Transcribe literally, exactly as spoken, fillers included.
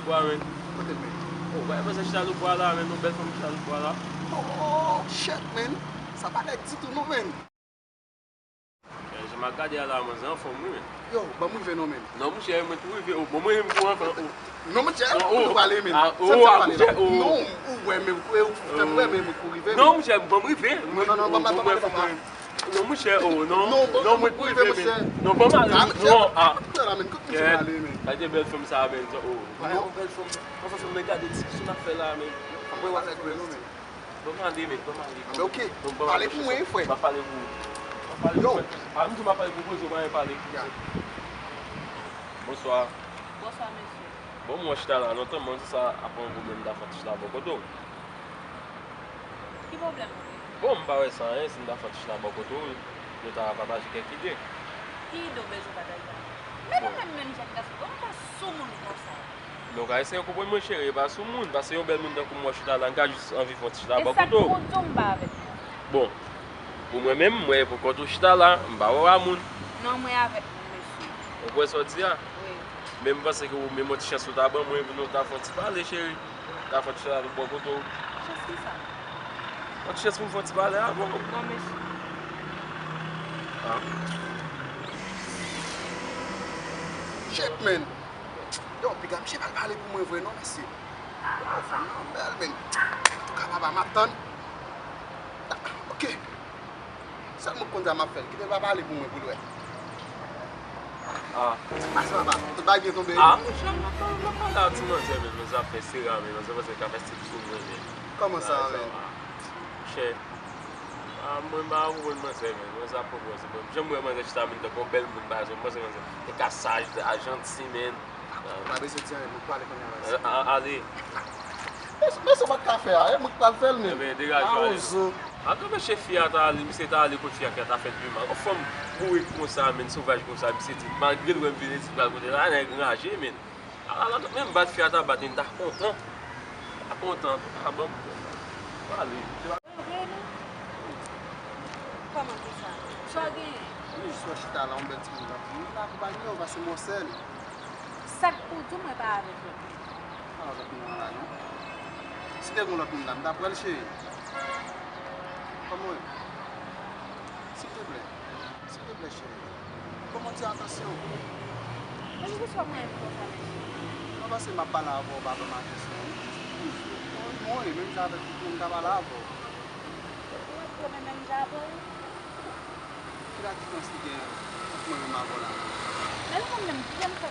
Bwa, men. Kote l, men? Oh, wè, men se chita sou bwa la, men, yon bèl fanm chita sou bwa la. Oh, shit, man. Sa pa nèg ditou, non, man. Eh, jan m ap gade a la, manzè anfòm, wi, men. Yo, ban m rive, non, man. Non, monchè, mwen tou rive. Oh, bon, mwen menm tou anfòm. Oh. Non, monchè, oh, kote w prale, man? Ah, oh, ah, monchè, oh. Non, ou wè, men, ou fè m wè, men, mwen kou rive, non, monchè, ban m rive. Non, non, non, ban m, ban m, ban m. Non, monchè, oh, non. Non, non, mwen tou rive, men. Non, ban m ale, non, ah. Kote la, man? Kote misye prale, man? Gade bèl fanm sa, men, oh. Non, bèl fanm. Anfòm, men, gade ti, ti n ap fè la, men. Apre, w a fè grenn, non, man. Ban m ale, men, ban m ale. Anben, oke. Pale pou mwen, frè. M ap pale pou ou. M ap pale pou ou. A, m di m ap pale pou ou, poze w, pa pale. Ya. Bonswa. Bonswa, mesye. Bon, mwen chita la, lontan, mwen di sa, apre yon pwoblèm, m ta fè yon ti chita bò kote w. Ki pwoblèm ou gen? Bon, m pa wè sa anyen, si m ta fè yon ti chita bò kote w, nou ta pataje kèk ide. Ki ide w bezwen pataje avè m? Men nou menm, menm jèn gason, kòman w fè sou moun konsa? Donk, Ayisyen yo konprann mwen, cheri, e pa sou moun, paske yon bèl moun tankou mwen chita la, m ka jis anvi fè yon ti chita bò kote w. E sa k pou w di w m pa avèk moun? Bon, pou mwen menm, mwen, pou kont ou chita la, m pa wè w a moun. Non, mwen avèk moun, mesye. Ou kwè sa w di a? Wi. Men m panse ke ou menm yon ti chans ou ta ban mwen pou nou ta fè yon ti pale, cheri. Ta fè yon ti chita bò kote w. Chans ki sa? Yon ti chans pou m fè yon ti pale avè w. Non, mesye. Ah. Shit, man. Yo, piga, misye pral pale pou mwen vre, non, mesye. Yo, fanm nan bèl, men. Antouka, papa, m ap tann. Ah, oke. Sèl moun k konn sa m ap fè l. Kite l pa pale pou mwen, pou l wè. Ah. Pase, papa. Tout bagay byen tonbe. Ah, monchè, m ap pale, m ap pale a ti manzè, men, manzè ap fè sera, men, manzè panse l ka fè stil sou mwen, men. Kòman sa, men? Monchè. Ah, mwen, m pa konprann manzè, men. Manzè ap pran pòz, men. Jan m wè manzè chita, men, tankou yon bèl moun, pa egzanp, manzè, manzè. Li ka saj, li ka janti, men. Pa bezwen di anyen, mwen pale kounye a la. Eh, a-, ale. Men, men sa w pa t ka fè a, e mwen k pral fè l, men. Enben, degaje w ale. Awozo. Ap anpeche fi a ta ale, misye ta ale kot fi a, fi a ta fè l pi mal. Yon fanm bourik konsa, men, sovaj konsa, misye di, malgre l wè m vini, di l pral kote l, a, nèg raje, men. Ala, ala, menm bat fi a ta bat, men, m ta kontan. M ta kontan, a, bon. Pale. Vre, non? Kòman ki sa? Sa w genyen? M jis wè chita la, yon bèl timoun la. M vin akonpanye w, pase m wè w sèl. Sa k pou w di w mwen pa avèk lòt moun? Pa avèk moun nan la, non. Si te gen lòt moun la, m ta pran l, cheri. Kòman w ye? Silteplè. Silteplè, cheri. Ban m yon ti atansyon. Men poukisa w pran m konsa, mesye? Non, paske m ap pale avè w, w pa ban m atansyon, wi. Wi, mwen, menm jan avèk tout moun, m ta pale avè w. Ou wè pwoblèm menm jan avè w? Ki la diferans ki gen ant mwen menm avè w la? Men nou konn menm, kite m fè.